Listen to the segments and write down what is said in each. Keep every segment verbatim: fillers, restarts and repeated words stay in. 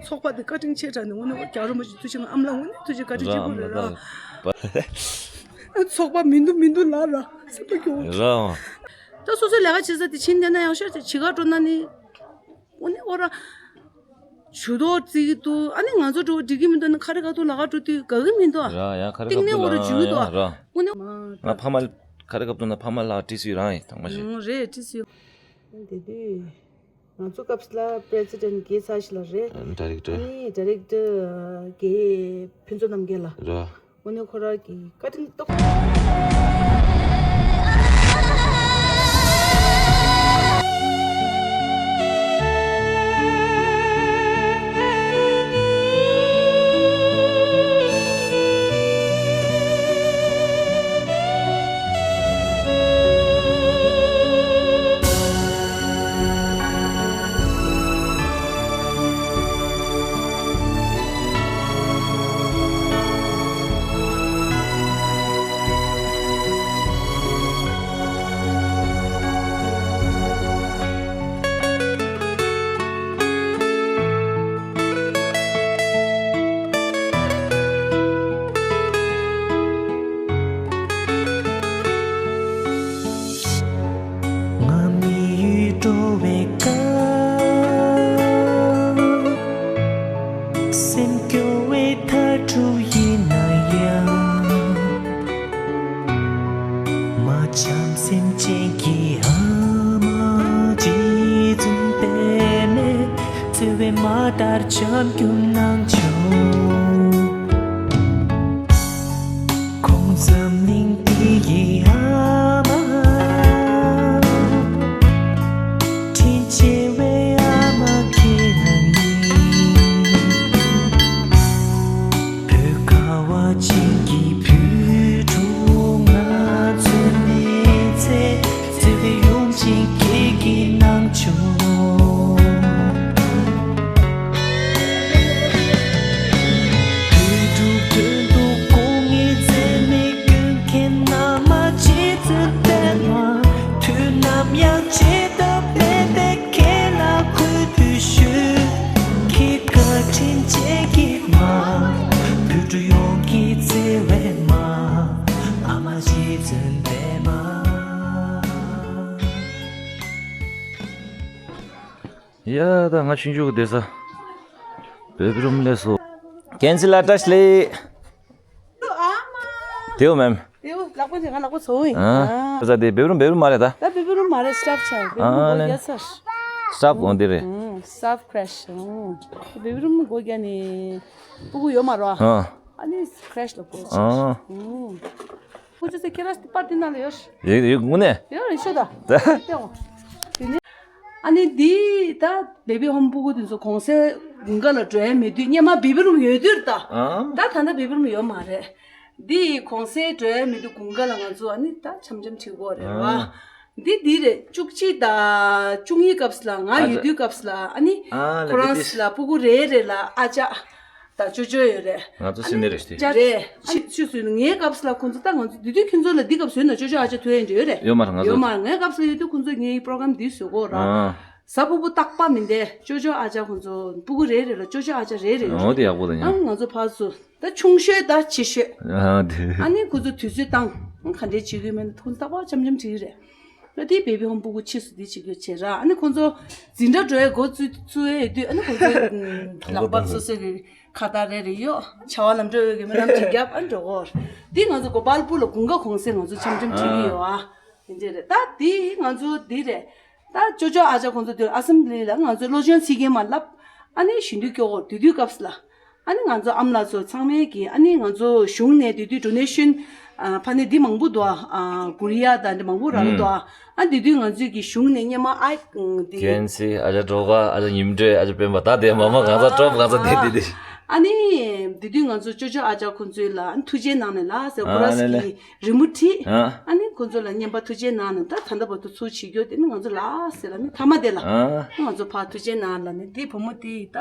ཚོགས་པ་དེ་བཀའ་དྲིན་ཆེ་དྲགས་ནས་དངོས་གནས་རྒྱལ་བ་རིན་པོ་ཆེ་ཐུགས་རྗེ་ཆེ། ཨ་མ་ལགས་དངོས་གནས་ཐུགས་རྗེ་ཆེ། བཀའ་དྲིན་ཆེ་པོ་རེད་ར། ཚོགས་པ་མི་འདུག་མི་འདུག་ལབ་ར་སེམས་པ་སྐྱོ་བོ། ར། ད་སོ་སོའི་ལས་ཀ་བྱེད་ས་དེ་ཕྱིན་བསྡད་ན་ཡག་ཤོས་དེ་བྱེད་ག་འགྲོ་ན་ནི། དངོས་གནས་ཨོ་ར། ཇུས་གཏོགས་བརྩི་གི་འདུག་ཨ་ནི་ང་ཚོ་འགྲོ་འགྲིག་གི་མི་འདུག་ན་ཁ་རི་ཁ་ཐུག་ལ་ཁ་འགྲོ་དུས་དགའ་གི་མི་འདུག་ར་ཡ་ཁ་རི་ཁ་ཐུག་ལ། གཏིང་ནས་ཨོ་ར་ཇུས་གི་འདུག་ཡ་ར། དངོས་གནས། ང་ཕ་མ་ཁ་རི་ཁ་ཐུག་ན་ཕ་མ་ལ་བྲིས་སུ་རང་ཡིན་དང་མ་ཤེས། ཨང་རེད་བྲིས་སུ་ཡོད། དེ་དུས་ང་ཚོ་སྐབས་ལ་པི་རེ་སི་ཌེན་ཊི་དགེ་ཚ་ཞིག་ལ་རེད། ཌའི་རེག་ཊར། ཨ་ནི་ཌའི་རེག་ཊར་དགེ་ཕུན་ཚོགས་རྣམ་རྒྱལ་ལ། ར། དངོས་གནས་ཁོ་རང་གི་བཀའ་དྲིན་ཏོག་ང་མི་ཡུལ་འགྲོ་བའི་སྐབས། སེམས་སྐྱོ་བའི་ཐ་གྲུ་ཡིན་ན་ཡང་། མ་བྱམས་སེམས་ཅན་གྱི་ཨ་མ་རྗེ་བཙུན་པདྨས་བརྩེ་བའི་མ་ལྟར་བྱམས་སྐྱོང་གནང་ཆོག་ཁོང་འཛམ་གླིང་འདི་ཡི་ཨ་མ། དྲིན་ཆེ་བའི་ཨ་མ་ཁྱེད་རང་ཡིན། བོད་ཁ་བ་ཅན་གྱི་བུ་ཕྲུག་ང་ཚོའི་མི་ཚེ་བརྩེ་བའི་ཡུམ་ཆེན་ཁྱེད་ཀྱིས་གནང་ཆོག་བོད་ཕྲུག་དོན་དུ་དགོངས་ངེས་འཛད་མེད་སྐྱོད་མཁན་ཨ་མ་རྗེ་བཙུན་པདྨ། དུས་ནམ་ཡང་བྱེད་ཐབས་མེད་པའི་ཁྱེད་ལ་གུས་འདུད་ཞུ། ཁྱེད་བཀའ་དྲིན་ཆེ་གི་མ། བོད་ཕྲུག་ཡོངས་ཀྱི་བརྩེ་བའི་མ། ཨ་མ་རྗེ་བཙུན་པདྨ། ཡ་ད་ང་ཆུང་ཆུང་གི་བསྡད་ས་བེ་བི་རུམ་སླེབས་སོང་། ཀན་སི་ལ་བཀྲ་ཤིས་བདེ་ལེགས། དེའུ་མེམ། དེའུ་ལག་པ་དེ་ང་ལག་པ་ཚོ་ཡིན། ཨ་ཨ་ས་དེ་བེ་བི་རུམ་བེ་བི་རུམ་མ་རེད་ད། ད་བེ་བི་རུམ་མ་རེད། སི་ཊཱཕ་ཆགས་བེ་བི་རུམ་ཨ་གོ་ལེ་ཡ་སར། སི་ཊཱཕ་འོང་དེ་རེད། ཨང་སི་ཊཱཕ་ཁྲེ་ཤི། ཨང་བེ་བི་རུམ་གོ་རྒྱ་ནི་སྤུ་གུ་ཡོད་མ་རོ། ཨ་ཨ་ནི་ཁྲེ་ཤི་ལ་གོ་ཆགས། ཨང་། ཨང་། ཁོ་ཚོ་ཚེ་ཁྱེད་རང་པར་དེ་ནང་ལ་ཡོད། ཡོད་ཡོད་དངོས་གནས། ཡོད་རེད་ཤོད་ད། ད་ལྟ་འོང་། དེ་ནས་ཨ་ནི་འདི་ད་བེ་བི་ཧོམ་སྤུ་གུ་དེ་ཚོ་གུང་སེང་དགུན་ཁ་ལ་འགྲོ་ཡ་མེད་དུས་སྔོན་མ་བེ་བི་རུམ་ཡོད་དུས་ད། ཨང་། ད་ད་ལྟ་བེ་བི་རུམ་ཡོད་མ་རེད། འདི་གུང་སེང་འགྲོ་ཡ་མེད་དུས་དགུན་ཁ་ལ་ང་ཚོ་ཨ་ནི་ད་འཆམ་འཆམ་ཁྲིད་དགོས་རེད་བ། ཨང་། འདི་འདི་རེད། བཅུ་གཅིག་དང་བཅུ་གཉིས་སྐབས་ལ་ང་ཨ་ཡོད་དུས་སྐབས་ལ་ཨ་ནི་ཨ་ལ་ཁོ་རང་འདི་ལ་སྤུ་གུ་རེ་རེ་ལ་ཨ་ཅག་ད་ཅོ་ཅོ་ཡོད་རེད། ང་ཚོ་སི་ནི་རེད་ཤི། ཅ་རེད། ཤི་ཤི་སུ་ངའི་སྐབས་ལ་ཁོང་ཚོ་ད་ང་ཚོ་དེ་དུས་ཁྱོད་ཚོ་ལ་འདི་སྐབས་ཡོད་ན་ཅོ་ཅོ་ཨ་ཅག་ཐུག་ཡ་འདྲ་ཡོད་རེད། ཡོད་མ་རེད་ང་ཚོ། ཡོད་མ་རེད། ངའི་སྐབས་ལ་ཡོད་དུས་ཁོང་ཚོ་ངའི་པོ་རོ་གྷ་རམ་འདི་བཟོ་གོ་ར། ཨ་གཟའ་ཕུར་བུ་རྟག་པ་མིན་ཏེ་ཅོ་ཅོ་ཨ་ཅག་ཁོང་ཚོ་སྤུ་གུ་རེ་རེ་ལ་ཅོ་ཅོ་ཨ་ཅག་རེ་རེ་ཡོད་རེད། འོ་དེ་ཡག་པོ་ད་ཡང་། ཨ་ང་ཚོ་ཕར་ཚུར་ད་ཆུང་ཤོས་ད་ཆེ་ཤོས། ཨ་དེ། ཨ་ནི་ཁོང་ཚོ་དུས་ཚོད་བཏང་ག་འདྲས་བྱེད་ཀྱི་ཡོད་མེད་ཁོང་རྟག་པར་འཆམ་འཆམ་བྱེད་ཀྱི་རེད། ཨ་དེ་བེ་བི་ཧོམ་སྤུ་གུ་ཕྱིས་སུ་དེ་བྱེད་རྒྱུ་བྱེད་ར། ཨ་ནི་ཁོང་ཚོ་འཛིན་གྲྭ་འགྲོ་ཡའི་འགོ་བཙུགས་བཙུགས་ཡས་དུས་ཨ་ནི་ཁོང་ཚོ་ལག་པ་སོ་སོ་གི་ཁ་བཏགས་རེ་རེ་གཡོག་བྱ་བ་ལམ་འགྲོ་ཡོད་ཀྱི་མི་རྣམས་ཀྱིས་རྒྱབ་ཨ་འགྲོ་གོ། དེ་ང་ཚོ་གོ་པལ་པུར་ལ་དགུན་ཁ་གུང་སེང་ང་ཚོ་འཆམ་འཆམ་བྱེད་ཀྱི་ཡོད་ཨ། དེ་འདྲས་རེད། ད་དེ་ང་ཚོ་དེ་རེད། ད་ཅོ་ཅོ་ཨ་ཅག་ཁོང་ཚོ་དེ་ཨ་སེམ་བྷི་ལི་ལ་ང་ཚོ་བློ་སྦྱོང་ཚིག་རྒྱན་མ་ལབ། ཨ་ནི་ཞུ་འདོད་སྐྱོ་གོ་དེ་དུས་སྐབས་ལ། ཨ་ནི་ང་ཚོ་ཨ་མ་ལགས་ཚོ་ཚང་མས་ཀྱིས་ཨ་ནི་ང་ཚོ་གཞུང་ནས་དེ་དུས་ཌོ་ནེ་ཤན་ཨ་ཕ་ནི་འདི་མང་པོ་འདུག་ཨ། ཀོ་རི་ཡ་དང་འདི་མང་པོ་རག་གི་འདུག་ཨ། ཨ་དེ་དུས་ང་ཚོས་ཀྱི་གཞུང་ནས་སྔོན་མ་ཨ་འདི་ཀན་སི་ཨ་ཅག་ཌོ་ག་ཨ་ཅག་ཉིམ་དྲོད་ཨ་ཅག་སྤེན་པ་ད་དེ་མ་མ་གང་ཟག་ཀྲོབ་གང་ཟག་དེ་དེ་དེ། ཨ་ནི་དེ་དུས་ང་ཚོ་ཅོ་ཅོ་ཨ་ཅག་ཁོང་ཚོའི་ལ་ཨ་ནི་ཐུགས་རྗེ་གནང་ནས་ལ་ཟེར་ཨ་ཁོ་ར་ལེ་ལེ། སི་ཀི་རི་མོ་བྲིས། ཨ། ཨ་ནི་ཁོང་ཚོ་ལ་སྔོན་མ་ཐུགས་རྗེ་གནང་ནས་ད་ད་ལྟ་བར་དུ་ཚུར་བྱེད་རྒྱུ་དེ་ནི་ང་ཚོ་ལ་ཟེར་ལ་ནི་མཐའ་མ་དེ་ལ་ཨ། ང་ཚོ་ཕར་ཐུགས་རྗེ་གནང་ལ་ནི་དེ་བུ་མོ་དེ་ད།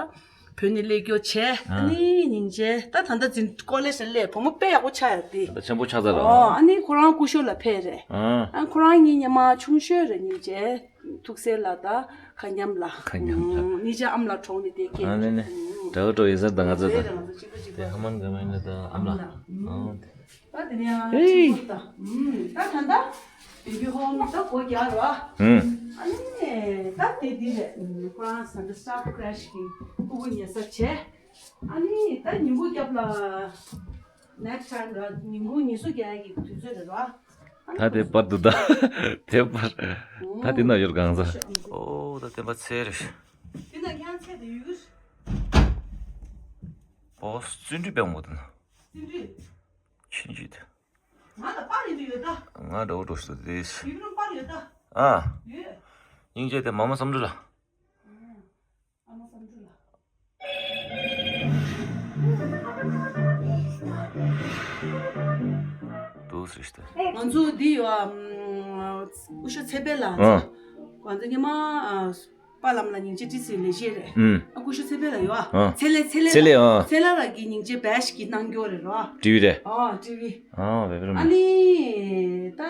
བོད་ནས་སླེབས་རྒྱུ་བྱས། ཨ་ནི་སྙིང་རྗེ། ད་ད་ལྟ་འཛིན་ཀོ་ལེ་ཇ་ལ་སླེབས། བུ་མོ་དཔེ་ཡག་པོ་ཆགས་ཡོད་དེ། ད་ཆེན་པོ་ཆགས་ཚར་ར། ཨོ་ཨ་ནི་ཁོ་རང་སྐུ་ཞབས་ལ་ཕེབས་རེད། ཨ། ཨ་ཁོ་རང་གཉིས་སྔོན་མ་ཆུང་ཤོས་རེད་སྙིང་རྗེ། ཐུགས་སྲས་ལ་ད་ཁ་མཉམ་ལ། ཁ་མཉམ་ལ། ཨ་གཉིས་ཆ་ཨ་མ་ལགས་གྲོངས་ནས་བསྡད་ཀྱི། ཨ་ནི་ནི། ཨ། དྲག་འགྲོ་ཡིན་ཟེར་ད་ང་ཚོ་ད། དེ་ཧ་མན་ག་མན་ད་ཨམ་ལ། ཨང་། ད་དེ་ནས་ཨེ། ད་ད་ད་བེ་བི་ཧོམ་ད་སྒོ་རྒྱག་རོགས། ཨ་ནི་ད་དེ་དེ་རེད། ཁོ་རང་ས་འདི་སི་ཊར་ཀེ་རེ་ཤི་གི་ཕྲུ་གུ་ཉལ་ས་བྱས། ཨ་ནི་ད་ཉིན་གུང་རྒྱབ་ལ་ནེག་སི་ཊའིམ་ར་ཉིན་གུང་ཉིན་གསོ་རྒྱག་ཡ་གི་དུས་ཚོད་རེད་རོགས། ད་དེ་པར་འདུག་ད། དེ་པར། ད་དེ་ན་ཡོད་གང་ཟ། ཨོ་ད་དེ་པར་ཚེ་རེད། དེ་ན་ཁྱང་ཚད་དེ་ཡོད་གི། པོ་སི་བརྩོན་འགྲུས་དཔེ་མོ་དེ་ན། བརྩོན་འགྲུས། ཆིན་ཅི་དེ། ང་ལ་པར་ཡོད་དུ་ཡོད་ད། ང་འདྲ་བོ་འགྲོ་སོ་དེ། ཡུལ་རུ་པར་ཡོད་ད། ཨ། ཡོད། སྙིང་རྗེ་དེ་མ་མ་བསམ་འགྲུབ་ལ། ཨ་མ་བསམ་འགྲུབ་ལ། དུ་སྲིད་དེ། ང་ཚོ་འདི་ཡོད་ཨ། སྐུ་ཞབས་ཚེ་འཕེལ་ལགས། ཨ། ང་ཚོ་ཉི་མ་ཨ། པ་ལམ་ལ་སྙིང་རྗེ་ཏི་སི་ལས་བྱེད་རེད། ཨུམ། ཨ་སྐུ་ཞབས་ཚེ་འཕེལ་ལགས་ཡོད་ཨ། ཨ། ཚེ་ལེ་ཚེ་ལེ་ཚེ་ལེ་ཨ། ཚེ་ལེ་ལགས་ཀྱིས་སྙིང་རྗེ་བེ་ཤི་ཀྱི་གནང་སྐྱོར་རེད་རོ། ཊི་ཝི་རེད། ཨ་ཊི་ཝི། ཨ་བེ་བེ་རོ་མ། ཨ་ནི་ད་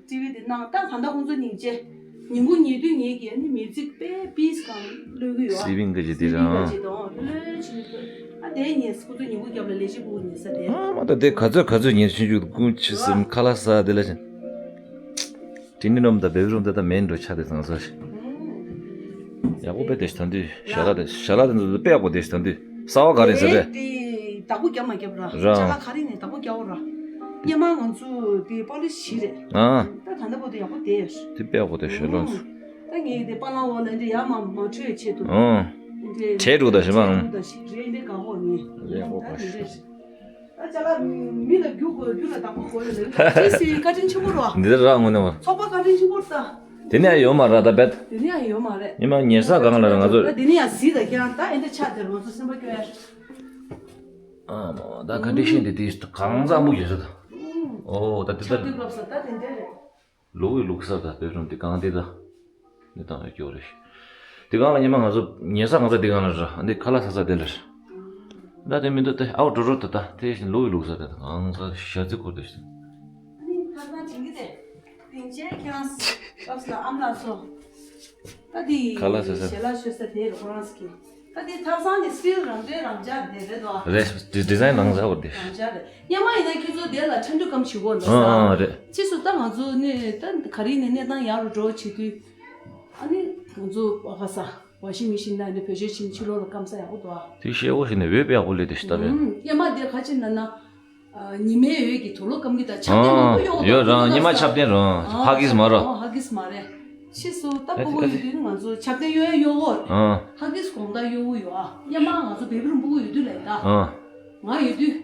ཊི་ཝི་དེ་གནང་ད་ད་ལྟ་ཁོང་ཚོ་སྙིང་རྗེ་ཉིན་གུང་ཉལ་དུས་ངེད་ཀྱིས་ཨ་ནི་མིའུ་ཛིག་དཔེ་པིས་གང་བླུག་གི་ཡོད་ཨ། སི་ལི་པིང་གི་ཅི་དེ་རང་། སི་ལི་པིང་གི་ཅི་དང་ལོས་ཅི་ཨ་དེ་ངས་ཁོང་ཚོ་ཉིན་གུང་རྒྱབ་ལ་ལས་བྱེད་པུ་ཉལ་ས་དེ། ཨ་མ་ད་དེ་ག་ཚོད་ག་ཚོད་ཉལ་ཆུང་ཆུང་ཀུན་ཆུ་སིམ་ཁ་ལག་ཟ་དེ་ལ་ཅི། ཊའི་ནིང་རུམ་དང་བེ་བི་རུམ་དེ་དག་མེན་འགྲོ་ཆ་དེ་ཚང་ས་ཞིག་ཡག་པོ་དཔེ་དེ་ཞིག་ད་འདུས་ཞལ་ལག་དེ་ཞལ་ལག་དེ་ཚོ་དཔེ་ཡག་པོ་དེ་ཞིག་ད་འདུས་གསར་བ་ག་རེ་ཟེར་རེད། དེ་བདག་པོ་རྒྱབ་མ་རྒྱབ་ར། ར། ཅ་ལག་ག་རེ་ནས་བདག་པོ་རྒྱབ་ར། སྔོན་མ་ང་ཚོ་དེ་པོ་ལི་ཤི་རེད། ཨ། ད་ད་ལྟ་བོ་དེ་ཡག་པོ་དེ། དེ་དཔེ་ཡག་པོ་དེ་ཞལ་ལག་ཚོ། ད་ངས་དེ་པ་ལང་འོག་ལ་འདི་ཡར་མ་མ་འཕྲོད་ཆེད་དུ། ཨ། འདི་བྲལ་འགྲོ་ད་ཞེ་མ། བྲལ་འགྲོ་ད་ཞེ་རེད་འདི་ག་ཧོ་ནི། ལས་ཡག་པོ་ད་ག་དེ་ཞིག་རེད། ད་ཅ་ལག་མི་ལ་རྒྱུག་དགོས་རྒྱུ་ལ་བདག་པོ་དགོས་ལ་ལ་ཅི་སི་བཀའ་དྲིན་ཆེན་པོ་རོ། འདི་ལ་རག་ངོ་ནས་བ། ཚོགས་པ་བཀའ་དྲིན་ཆེན་པོ་རོ་ད། དེ་ནས་ཡོད་མ་ར་ད་བེད། དེ་ནས་ཡོད་མ་རེད། ཉི་མ་ཉལ་ས་གང་ལ་ར་ང་ཚོ། ད་དེ་ནས་ཡང་གཟིགས་ད་ཁྱེད་རང་ད་ཨེ་འདྲ་ཆགས་དེར་ང་ཚོ་སེམས་པ་སྐྱོ་ཡ། ཨ་མ་ད་ཀོན་ཌི་ཤན་དེ་དེ་གང་ཚ་མུ་ཡོད་ས་ད། ཨོ་ད་དེ་ཆགས་ད། དུས་སྐབས་སུ་ད་དེ་འདྲ་རེད། ལུག་གི་ལུག་གསར་དང་བེད་རུམ་དེ་གང་དེ་དང་། འདི་དང་ཡོད་སྐྱོ་རེད། དེ་གང་ལ་ཉི་མ་ང་ཚོ་ཉལ་ས་གང་ས་དེ་གང་ལ་ར་འདི་ཁ་ལག་ཟ་ས་དེ་ལ་ར། ད་དེ་མི་འདུག་དེ་ཨའོ་འགྲོ་རོགས་ད་ད་དེ་བཞིན་ལུག་གི་ལུག་གསར་དེ་དང་གང་ས་ཞག་ཚི་འཁོར་དེ་ཞིག་ཨ་ནི་ཁ་སང་བྱིན་གི་དེ་དེང་ཆེན་ཁྱེད་རང་སྐབས་ལ་ཨམ་ལགས་སོ། ད་དེ་ཁ་ལག་ཟ་ས། ཞལ་ལག་མཆོད་ས་དེ་རེད་ཁོ་རང་ཚོ་གི། ད་དེ་ཐབ་ཚང་ནི་སི་ཊིལ་རང་འདྲའི་རང་འཇགས་དེ་རེད་དོ། རེད། ཌི་ཌི་ཛའིན་རང་འཇགས་པ་རེད། རང་འཇགས་རེད། སྔོན་མ་ཡིན་ན་ཁྱེད་ཚོ་དེ་ལ་ཁྲ་འདུག་གམ་བྱེད་དགོས་འདུག་ཨ་ས། ཨ་རེད། ཕྱིས་སུ་ད་ང་ཚོ་ནི་ད་ག་རེ་ནས་གནས་སྟངས་ཡག་རུ་འགྲོ་བྱེད་དུས། ཨ་ནི་ང་ཚོ་ཨ་ཁ་ས་ཝ་ཤིང་མེ་ཤིན་ད་ནི་བེད་སྤྱོད་བྱེད་ཕྱི་ལོགས་ལ་སྐམ་ས་ཡག་པོ་འདུག་ཨ། དེ་ཤེས་བོ་ཞིག་ནས་འོད་དཔེ་ཡག་པོ་སླེབས་དེ་ཤི་ད་རེད། ཨུམ། སྔོན་མ་དེ་ཁ་ཅིག་ན་ན། ཉི་མའི་འོད་ཀྱིས་དུག་ལོག་སྐམ་གྱི་ད་ཆབ་ཏན་མང་པོ་གཡོག་ཡོད་རང་ཉི་མ་ཆབ་ཏན་རང་ཧ་གིས་མ་ར། ཧ་གིས་མ་རེད། ཕྱིས་སུ་ད་ཕྲུ་གུ་ཡོད་དུས་ང་ཚོ་ཆབ་ཏན་གཡོག་ཡ་གཡོག་གོ་རེད། ཧ་གིས་གོང་ད་གཡོག་གོ་ཡོད་ཨ། སྔོན་མ་ང་ཚོ་བེ་བི་རུམ་ཕྲུ་གུ་ཡོད་དུས་ལས་ད། ང་ཡོད་དུས།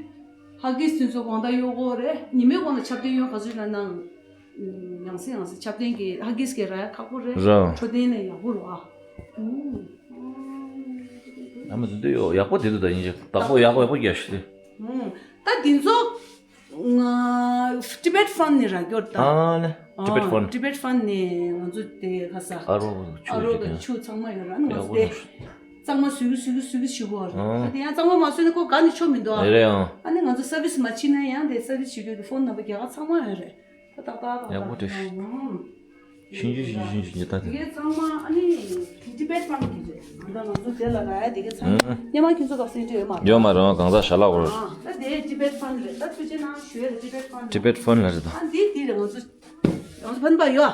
ཧ་གིས་དུས་ཚོད་གོང་ད་གཡོག་གོ་རེད། ཉི་མའི་གོང་ལ་ཆབ་ཏན་གཡོག་ག་ཚོད་ལ་ནང་། ཡང་སེ་ཡང་སེ་ཆབ་ཏན་གྱི་ཧ་གིས་ཀྱི་ར་ཡ་ཁག་པོ་རེད། རང་འཕྲོད་བསྟེན་ལ་ཡག་པོ་རེད་ཨ། ཨ་མ་དེ་འདྲ་ཡོད་ཡག་པོ་དེ་འདུག་ད་ཡིན་ཅིག་བདག་པོ་ཡག་པོ་ཡག་པོ་རྒྱག་ཤི་དེ། ད་དེ་ཚོ། ང་Tibet Fund ནས་རག་གི་ཡོད་ད། ཨ་ནི། Tibet Fund། Tibet Fund ནས་ང་ཚོ་དེ་ག་ས། ཨ་རོ་ཆུ་ཨ་རོ་གི་ཆུ་ཚང་མ་ཡོད་ར་ནི་ང་ཚོ་དེ། གཙང་མ་སུ་གི་སུ་གི་སུ་གི་ཞུ་གོ་ར། ཨ་དེ་ཡང་གཙང་མ་མ་སུ་ནི་ཁོ་ག་ནས་ཆོ་མི་འདུག་ཨ། རེད་ཡང་། ཨ་ནི་ང་ཚོ་སར་བིས་མ་ཕྱིན་ན་ཡང་དེ་སར་བིས་ཞུ་གི་ཕོན་ནམ་བར་རྒྱ་གར་ཚང་མ་ཡོད་རེད། ད་ད་ད་ད་ཡག་པོ་རེད། ཨ། ཤིན་ཅུ་ཤིན་ཅུ་ཤིན་ཅུ་ཉི་ད་དེ། དེ་གའི་ཚང་མ་ཨ་ནི་Tibet Fund གི་རེད། ད་ང་ཚོ་དེ་ལ་རག་ཡ་དེ་གའི་ཚང་མ། ཨང་། སྔོན་མ་ཁྱེད་ཚོ་སྐབས་སུ་འདྲ་ཡོད་མ་རེད། ཡོད་མ་རེད་གང་ཟག་ཞལ་ལག་བོར། ཨ་ད་དེ་Tibet Fund རེད། ད་ཐུགས་རྗེ་གནང་ཞུ་ཡ་རེད། Tibet Fund Tibet Fund ལ་རེད་ད། ཨ་འདི་དེ་རེད། ང་ཚོ་ང་ཚོ་ཕན་པ་ཡོད་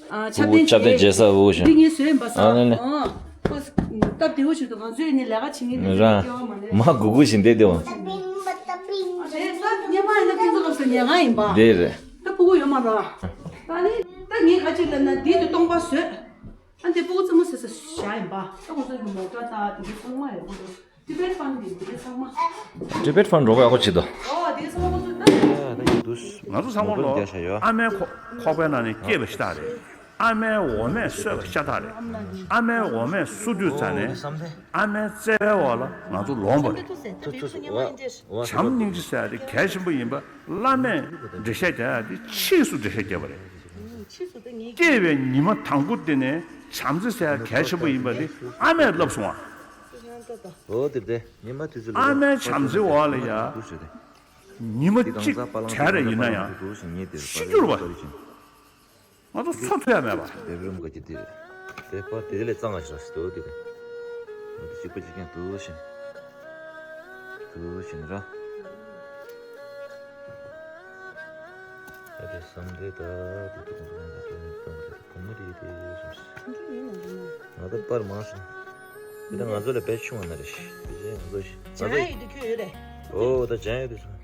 ཨ། ཆབ་ཆབ་ཏན་རྗེས་ས་འུ་ཞིང་འདི་ངས་བཟོས་ཡིན་པ་ས། ཨ་ནི་ནི། ཨ་ཁོ་སྟབས་བདེ་བོ་ཞིག་ཏུ་ང་ཚོས་ནི་ལས་ཀ་བྱེད་མཁན་དེ་ཚོ་རང་སྐྱོ་བ་མ་རེད། མ་གུ་གུ་ཞིག་འདེད་དེ་འོང་། རེད་ས། སྔོན་མ་ཡིན་ན་ཁྱེད་ཚོ་སྐབས་སུ་ཉལ་ཁང་ཡིན་པ། དེ་རེད། ད་ཕྲུ་གུ་ཡོད་མ་རེད། ད་ནི་ད་ངས་ག་ཅིག་ལབ་ན་འདི་དུ་སྟོང་པ་བཟོས། ཨ་འདི་ཕྲུ་གུ་རྩེད་མོ་རྩེ་ས་བཞག་ཡིན་པ། ད་ཁོ་ཚོ་གི་མོ་ཊ་ད་དེ་ཚོ་ཚང་མ་ཡོད་ཁོ་ཚོ། Tibet Fund གི་དེ་ཚང་མ། Tibet Fund རོགས་ཡག་པོ་བྱེད་དོ། ཨོ་དེ་ཚང་མ་ཁོ་ཚོ་ད། ད་ཡིན་དུས། ང་ཚོ་ཚང་མ་ལོ་ཨ་མའི་ཁོག་པའི་ནང་ནས་སྐྱེས་པ་ཤ་སྟག་རེད། ཨ་མའི་འོ་མས་གསོས་པ་ཤ་སྟག་རེད། ཨ་མའི་འོ་མས་གསོ་དུས་ཙ་ནས་ཨ་མའི་བརྩེ་བའི་འོག་ལ་ང་ཚོ་ལོངས་པ་རེད། བྱམས་སྙིང་རྗེ་ཟེར་ཡ་དེ་གལ་ཆེན་པོ་ཡིན་པ་བླ་མས་འགྲེལ་བཤད་རྒྱག་ཡ་དེ་ཕྱིས་སུ་འགྲེལ་བཤད་བརྒྱབ་པ་རེད། སྐྱེས་པའི་ཉི་མ་དང་པོ་དེ་ནས་བྱམས་བརྩེ་ཟེར་ཡ་གལ་ཆེན་པོ་ཡིན་པ་དེ་ཨ་མས་བསླབས་སོང་བ། འོ་དེ་དེ་ཉི་མ་དུས་ཚོད་ལ་ཨ་མའི་བྱམས་བརྩེའི་འོག་ལ་ཡ། ཉི་མ་གཅིག་བྲལ་རེ་ཡིན་ན་ཡང་ཤི་འགྱུར་བ། ང་ཚོ་འཚོ་ཐུབ་ཡ་མེད་པ། བེབ་རུམ་ག་ཅི་དེ་རེད། དེ་པར་དེ་ལས་གཙང་བ་ཞིག་ར་སི་དོ་དེ་རེད། ང་ཚོ་གཅིག་པ་གཅིག་རྐྱང་དུ་ཞིང་། ཞིག་ར། ད་དེ་བསམ་དེ་ད་དེ་དུ་གང་དུ་གང་དུ་གང་དུ་གང་དུ་གང་དུ་དེ་དེ་སོང་ཞིག་ཁོང་ཚོ་ཡིན་ནམ་ཡིན་ནམ། ང་ད་པར་མང་སོང་། དེ་ད་ང་ཚོ་ལས་དཔེ་ཆུང་བ་ན་རེ་ཞིག་དེ་ཅན་ང་ཚོ་ཞིག་ང་ཚོ་ཇ་ཡོད་དེ་ཁྱོད་ཡོད་རེད། ཨོ་ད་ཇ་ཡོད་དེ་སོང་།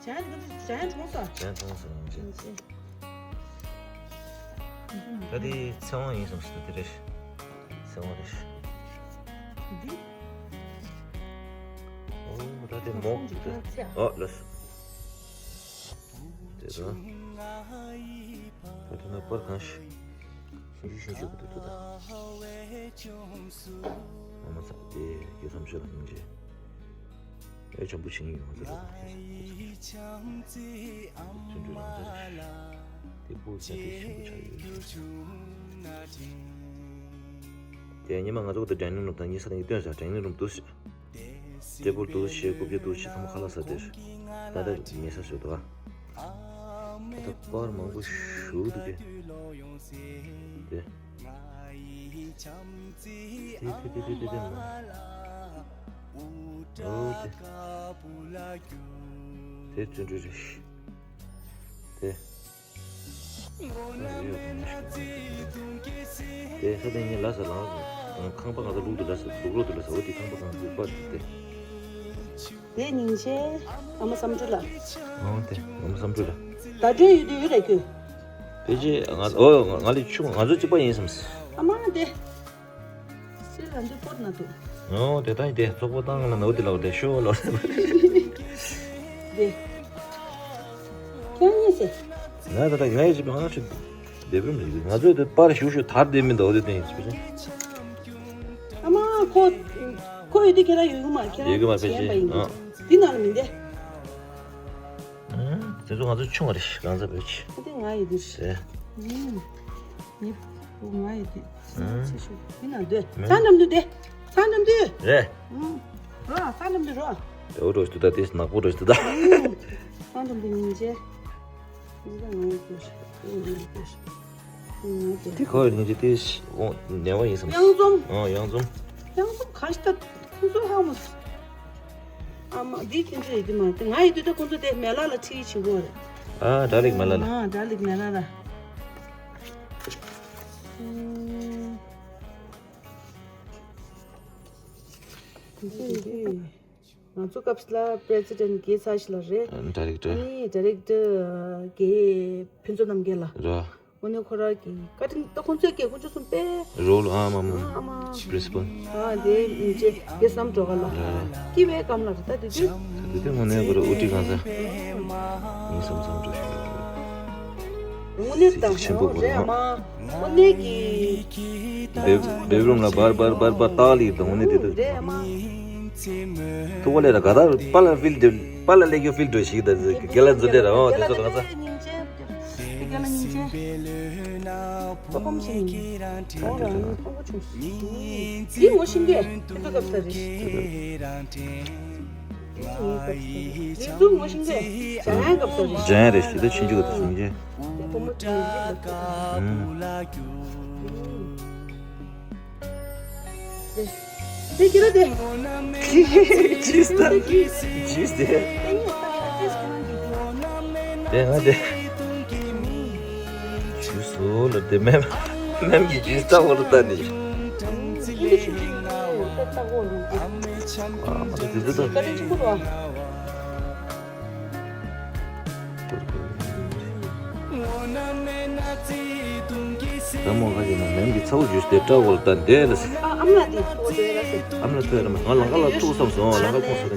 ཇ་ཡོད་དེ་ཇ་ཡོད་གྲོངས་སོང་། ཇ་ཡོད་གྲོངས་སོང་ཡིན་ཅེ། ད་དེ་ཚེ་དབང་ཡིན་སོང་ཞིག་ད་དེ་རེ་ཞིག་ཚེ་དབང་རེ་ཞིག་འདི། ཨོ་ད་དེ་མོག་ཅིག་ད། ཨོ་ལགས་སོ། དེ་ད། ད་དེ་ན་པར་གང་ཞིག་སུ་ཞིག་ཤིང་ཞིག་གི་དུ་དུ་ད། ཨ་མ་ཚ་དེ་རྒྱལ་མཚམས་ཤོད་ལ་སྙིང་རྗེ། ཨེ་བྱམས་པོ་བྱིན་ཡོང་ཟེར་རོ། བརྩོན་འགྲུས་རང་ཚར་ཞིག་དེ་པོ་ས་དེ་ཞིག་ཆགས་ཡོད། དེ་ཉི་མ་ང་ཚོ་གི་དུ་dining room དང་གཉིས་ས་དང་གཉིས་སྟོན་ས་dining room དུ་ཞིག་ཏེ་བུལ་དུ་ཞེ་དགུ་བརྒྱ་དུ་ཞེ་ཚང་མ་ཁ་ལག་ཟ་དེར། ད་ལྟ་ཉལ་ས་བཟོས་འདུག་ཨ། ད་པར་མང་པོ་ཞུ་འདུག་གས། དེ། དེ་དེ་དེ་དེ་དེ་དེ་མ། ཨོ་དེ། དེ་བརྩོན་འགྲུས་རེད། དེ། དེ་ས་དེ་ངས་ལ་ས་ལངས་སོང་། ཁང་པ་ང་ཚོ་ལུག་ཏུ་ལ་ས་ལུག་ལོག་ཏུ་ལ་ས་འོ་དེ་ཁང་པ་གང་ལུག་པ་དེ། དེ་སྙིང་རྗེ། ཨ་མ་བསམ་འགྲུབ་ལ། ཨོ་དེ་ཨ་མ་བསམ་འགྲུབ་ལ། ཟླ་སྒྲོན་ཡོད་དུས་ཡོད་རེད་ཁྱོད། ཕལ་ཆེར་ང་ཨོ་ང་ལས་ཆུང་ང་ཚོ་གཅིག་པ་ཡིན་བསམ། ཨ་མ་དེ། སེ་ལ་འདི་པོར་ན་འདུག་ཨོ་དེ་ད་དེ་ཙོག་པོ་བཏང་ལ་ནོ་དེ་ལ་དེ་ཤོ་ལོ། དེ། ཁྱོད་གཉིས་སེ། ང་ད་ད་ང་ཡི་ཅི་མ་ང་ཅི་བེ་བེ་མི་ང་ཚོས་དེ་པར་ཞུ་ཞུ་ཐར་དེ་མི་འདུག་དེ་དེ་ཡིན་ཅི་པ་ཅི། ཨ་མ་ཁོ་ཁོ་ཡོད་དུས་ཁྱེད་རང་ཡོད་གི་མ་ཁྱེད་རང་ཡོད་གི་མ་ཕལ་ཆེར་ཡིན་པ་ཡིན་འདུག་ཨ། འདི་ནང་ལ་མི་འདེ། དེ་ཚོ་ང་ཚོ་ཆུང་བ་རེད་གང་ཚ་བོད་ཀྱི། ཨ་དེ་ང་ཡི་དུས། ཨེ། ངའི་བུ་ང་ཡི་དུས། ཚེ་ཤོག་མི་ན་འདོད། ཚང་འགྲམ་དུ་དེ། ཚང་འགྲམ་དུ། རེད། རོ་ཚང་འགྲམ་དུ་རོ། དེ་འོ་རོ་ཞིག་ཏུ་ད་དེ་ནག་པོ་རོ་ཞིག་ཏུ་ད། ཚང་འགྲམ་དུ་ཉིན་བྱེད། འདི་ད་ང་ཡི་དུས། ང་ཡི་དུས། དེ་ཁོ་ཡི་ཉིན་བྱེད་དེ་ནས་བ་ཡིན་སམ། གཡང་འཛོམས། ཨ་གཡང་འཛོམས། གཡང་འཛོམས་གང་ཞིག་ད་ཁོང་ཚོ་ཧ་མོ། ཨ་མ་འདི་ཁྱེད་ཚོ་ཡི་དུས་མ་དེ་ང་ཡི་དུས་ད་ཁོང་ཚོ་དེ་མེ་ལ་ལ་ཁྲིད་ཆེ་བོ་རེད། ཨ་དྲ་ལིག་མེ་ལ་ལ། ཨ་དྲ་ལིག་མེ་ལ་ལ། ང་ཚོ་སྐབས་ལ་president་རྒྱལ་ཚ་ཞིག་ལ་རེད། director། ཨ་ནི་director་རྒྱལ་ཕུན་ཚོགས་རྣམ་རྒྱལ་ལ། ར། དངོས་གནས་ཁོ་རང་གི་བཀའ་དྲིན་ད་ཁོང་ཚོས་ཀྱི་ཁོང་ཚོ་གསུམ་པས། role ཨ་མ་མ། ཨ་མ། principal། ཨ་དེ་མི་རྗེ་དགེ་བསམ་འགྲོ་ག་ལ། ར་ར། སྐྱིད་པའི་སྐམ་ལ་རེ་ད་དེ་དུས། དེ་དུས་དངོས་གནས་ཁོ་རང་དབུ་ཁྲིད་གང་ཟེར། ངའི་བསམ་བསམ་འགྲོ་ཞིག་ཡོད་རེད། དངོས་གནས་དང་ཚིག་ཆེན་པོ་རེད་ཨ་མ། དངོས་གནས་ཀྱི། bedroom ལ་བར་བར་བར་བར་ཏག་ལི་དང་དངོས་གནས་དེ་དུས། རེད་ཨ་མ། ཐུག་པ་ལས་ལ་ག་ད་པ་ལ་ཕིལ་དེ་པ་ལ་ལས་ཀྱི་ཕིལ་འགྲོ་ཞིག་ད་ཟེར་གི་རྒན་ལགས་འཛུལ་ལས་ར་ཨོ་དེ་ཚོ་གང་ས། རྒན་ལགས་སྙིང་རྗེ། ཁོ་ཕམ་ཞིག་ཡིན། ཁོང་རང་ནི་ཕམ་པོ་བྱུང་སོང་། འདི་ངོ་ཤེས་གི་ཁྱོད་ཚོ་སྐབས་ས་རེད། འདི་ངའི་སྐབས་ས་རེད། འདི་ཚོ་ངོ་ཤེས་གི་ཇ་ཡང་སྐབས་ས་རེད། ཇ་ཡང་རེད་ཞེ་ད་ཆུང་ཆུང་གི་ད་སྙིང་རྗེ། འདི་བུ་མོ་དེ་ངའི་སྐབས་ས་རེད། དེ་ཁྱེད་རང་དེ། ཇུས་དང་ཇུས་དེ། དེ་ང་དེ། ཇུས་སོ་ལ་དེ་མེམ་མེམ་གྱི་ཇུས་ལྟ་བུ་ལ་ལྟ་ནི། ཨ་མ་དེ་དེ་དེ། ད་མོ་ཁ་ཅིག་ན་མེམ་གྱི་ཚ་བོ་ཇུས་དེ་སྐྲ་བོ་ལ་ད་འདས་ལ་ཟེར། ཨ་ཨ་མ་དེ་ཐུག་འདས་ལ་ཟེར། ཨ་མ་ལ་ཐུག་ཡ་ར་མ་ང་ལང་ཀ་ལ་ཐུག་བསམ་སོང་ལང་ཀ་ཁོང་ས་ར།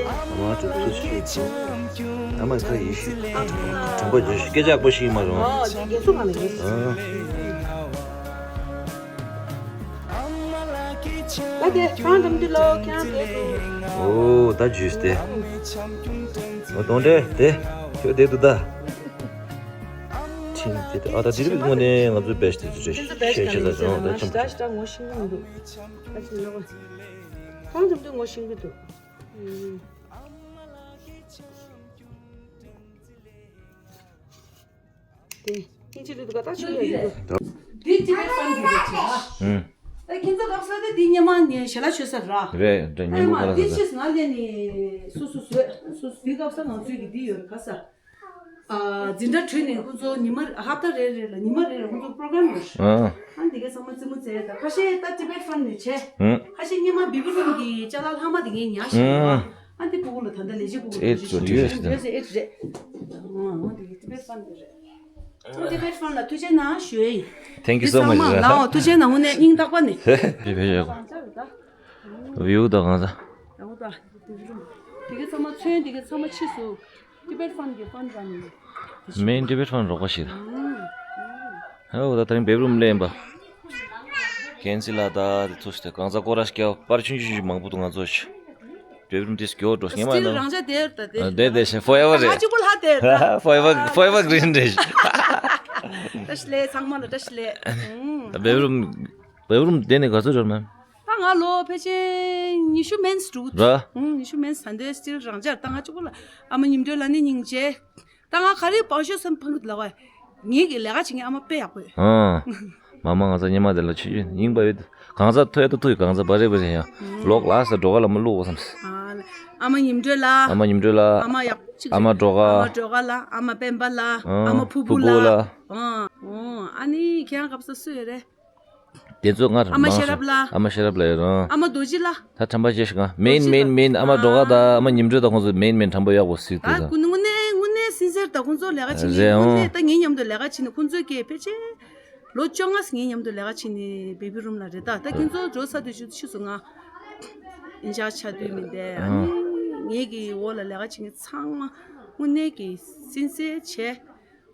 ཨ་མ་ཐུག་ཐུག་ཤི་སོང་། ཨ་མ་ཁ་ཡིད་ཤི་ཨ་དྲན་པ་ཇུས་སྐད་ཆ་པོ་ཤི་མ་རུང་། ཨ་དེ་རྒན་གསུང་མ་ལ་ཡིན། ཨ། ད་དེ་ཚང་འགྲམ་དུ་ལོ་ཁྱང་དེ་དུ། ཨོ་ད་ཇུས་དེ། ཨོ་གདོང་འདྲེ་དེ་ཁྱོད་དེ་དུ་ད། ཁྲིམས་དེ་དུ་ཨ་ད་དེ་རིགས་དངོས་གནས་ང་ཚོའི་བེད་སྤྱོད་དུ་རེད་ཤེས་ཤེས་ད་ཟེར་ཨོ་ད་ཆམ་པོ། ད་ཞིག་ངོ་ཤེས་ཀྱི་མི་འདུག་ད་ཞིག་ལོ། ཚང་འགྲམ་དུ་ངོ་ཤེས་ཀྱི་འདུག་དེ་ཨིན་ཇི་ལུ་དུ་ག་ད་ཆུ་ཡོད་ཀྱི་འདུག་དེ་ཅི་ལས་ཕན་གྱི་རེད་ཅེ་ཨ། ཨུམ། ད་ཁྱེད་ཚོ་སྐབས་ས་དེ་འདི་སྙེ་མ་ནས་ཞལ་ལག་མཆོད་ས་ར། རེད་རེད། ཉིན་གུང་ཨ་ཁ་ལག་མ་འདི་ཟ་ས། ཕྱིས་ང་ལས་ནས་སོ་སོ་བཟོས་སོ་སོ་དེ་སྐབས་ས་ང་ཚོའི་གི་འདི་ཡོད་རེད་ཁ་ས། ཨ་འཛིན་གྲྭ་གྲོལ་ནས་ཁོ་ཚོ་ཉི་མ་ཧབ་ཏ་རེ་རེ་ལ་ཉི་མ་རེ་རེ་ཁོ་ཚོ་པོ་རོ་གྷ་རམ་ཡོད་རེད། ཨ་ཨ་འདི་གའི་ཚང་མ་རྩེད་མོ་རྩེ་ད་ཁ་ཤས་ད་ཊི་བེཊ་ཕན་ནས་བྱས། ཨ་ཁ་ཤས་སྙེ་མ་བེ་བི་རུམ་གི་ཅ་ལག་ལྷག་མ་དེ་ངས་ཉར་བཞག་ཡོད་ཨ། ཨ་འདི་ཕྲུ་གུ་ལ་ད་ལྟ་ལས་བྱེད་ཕྲུ་གུ་ཨེ་ལ་ཚོ་འདི་ཡོད་ཤག་ད། ཨེ་རེད། ཨ་འདི་གའི་ཊི་བེཊ་ཕན་དེ་རེད། ཊི་བེཊ་ཕན་ལ་ཐུགས་རྗེ་གནང་ཞུ་ཡ་ཡིན། Thank you so much. ལའོ་ཐུགས་རྗེ་གནང་། དངོས་གནས་སྙིང་ཐག་པ་ནས། བེ་བེ་ཡོད། བིའུ་དང་གང་ཟག་ཡག་པོ་ད། དེ་གི་ཚང་མ་ཚོན་དེ་གི་ཚང་མ་ཕྱིས་སུ་ཊི་བེཊ་ཕན་གི་ཕན་རང་ནས། མེན་ཊི་བེཊ་ཕན་རོགས་པ་ཞིག་རེད། ཨོ་ད་དེ་རིང་བེ་བི་རུམ་ལེན་པ། ཁན་སི་ལ་ད་དེ་ཚོ་ཞིག་ད་གང་ཟག་སྐོར་ར་སྐྱ་པར་ཆུང་ཆུང་ཞིག་མང་པོ་འདུག་ང་ཚོ་ཞིག་བེ་བི་རུམ་དེ་སྐྱོ་འགྲོ་སྙེ་མ་སི་ཊིལ་ནང་རང་ཅག་དེར་ད་དེ། དེ་དེ་ཞིག་ཕོ་ཨེ་ཝར་རེད། ང་གཅིག་པུ་ལྷག་དེར་ད། ཕོ་ཨེ་ཝར་ཕོ་ཨེ་ཝར་གི་རིན་རེད། བཀྲ་ཤིས་བདེ་ལེགས་ཚང་མ་ལ་བཀྲ་ཤིས་བདེ་ལེགས། ད་བེ་བི་རུམ་བེ་བི་རུམ་དེ་ནས་ག་ཚོད་རེད་མེམ། ད་ང་ལོ་ཕལ་ཆེར་ཉི་ཤུ་མན་འགྲོ་གི་འདུག་ར། ཨུང་ཉི་ཤུ་མན་ད་འདོད་སི་ཊིལ་རང་འཇགས། ད་ང་གཅིག་པོ་ལ་ཨ་མ་ཉིམ་གྲོས་ལ་ནི་སྙིང་རྗེ། ད་ང་ག་རེ་བང་ཤོད་སེམས་ཕངས་ཀྱི་འདུག་ལ་བ། ངེད་ཀྱི་ལས་ཀ་བྱེད་མཁན་ཨ་མ་དཔེ་ཡག་པོ་ཡོད། ཨང་། མ་མ་ང་ཚ་སྙེ་མ་དེ་ལ་ཆུ་ཆུ་ཡིན་པ་ཡོད། གང་ཚ་ཐོས་ད་ཐོས་གང་ཚ་བ་རེ་བ་རེ་ཡང་ལོག་ལ་ས་འགྲོ་ག་ལ་མ་བླུག་བསམ། ཨ་ལ་ཨ་མ་ཉིམ་གྲོས་ལ། ཨ་མ་ཉིམ་གྲོས་ལ། ཨ་མ་ཡག་པོ་གཅིག་ཨ་མ་འགྲོ་ག་ཨ་མ་འགྲོ་ག་ལ། ཨ་མ་སྤེན་པ་ལ། ཨ་མ་ཕུ་བུ་ལ། ཨང་། ཨོ་ཨ་ནི་ཁྱེད་རང་སྐབས་སུ་སུ་ཡོད་རེད། དེ་ཚོ་སྔར་ཨ་མ་མང་ཤེས་རབ་ལ། ཨ་མ་ཤེས་རབ་ལ་ཡོད་རང་། ཨ་མ་རྡོ་རྗེ་ལ། ད་ཁྲམ་པ་ཅེས་ཤིག་ང་མེན་མེན་མེན་ཨ་མ་འགྲོ་ག་ད་ཨ་མ་ཉིམ་གྲོས་ད་ཁོང་ཚོ་མེན་མེན་ཁྲམ་པ་ཡག་པོ་སིག་ད་ད། ཀུན་དངོས་གནས་དངོས་གནས་སིན་སེར་ད་ཁོང་ཚོ་ལས་ཀ་བྱེད་མཁན་རེད་དངོས་ཨང་། གནས་ད་ངའི་མཉམ་དུ་ལས་ཀ་བྱེད་ནས་ཁོང་ཚོས་ཀྱི་ཕལ་ཆེར་ལོ་བཅོ་ལྔ་ངའི་མཉམ་དུ་ལས་ཀ་བྱེད་ནས་བེ་བི་རུམ་ལ་རེད། ད་ད་ཁྱེད་ཚོ་འགྲོ་ཚར་དུས་ཆུ་ཆུ་སོང་ང་ཨིན་ཅར་ཇི་ཆགས་དུས་མིན་ཏེ་ཨ་ཨང་ནི་ངེད་ཀྱི་འོག་ལ་ལས་ཀ་བྱེད་མཁན་ཚང་མ་དངོས་གནས་ཀྱི་སིན་སེར་བྱས།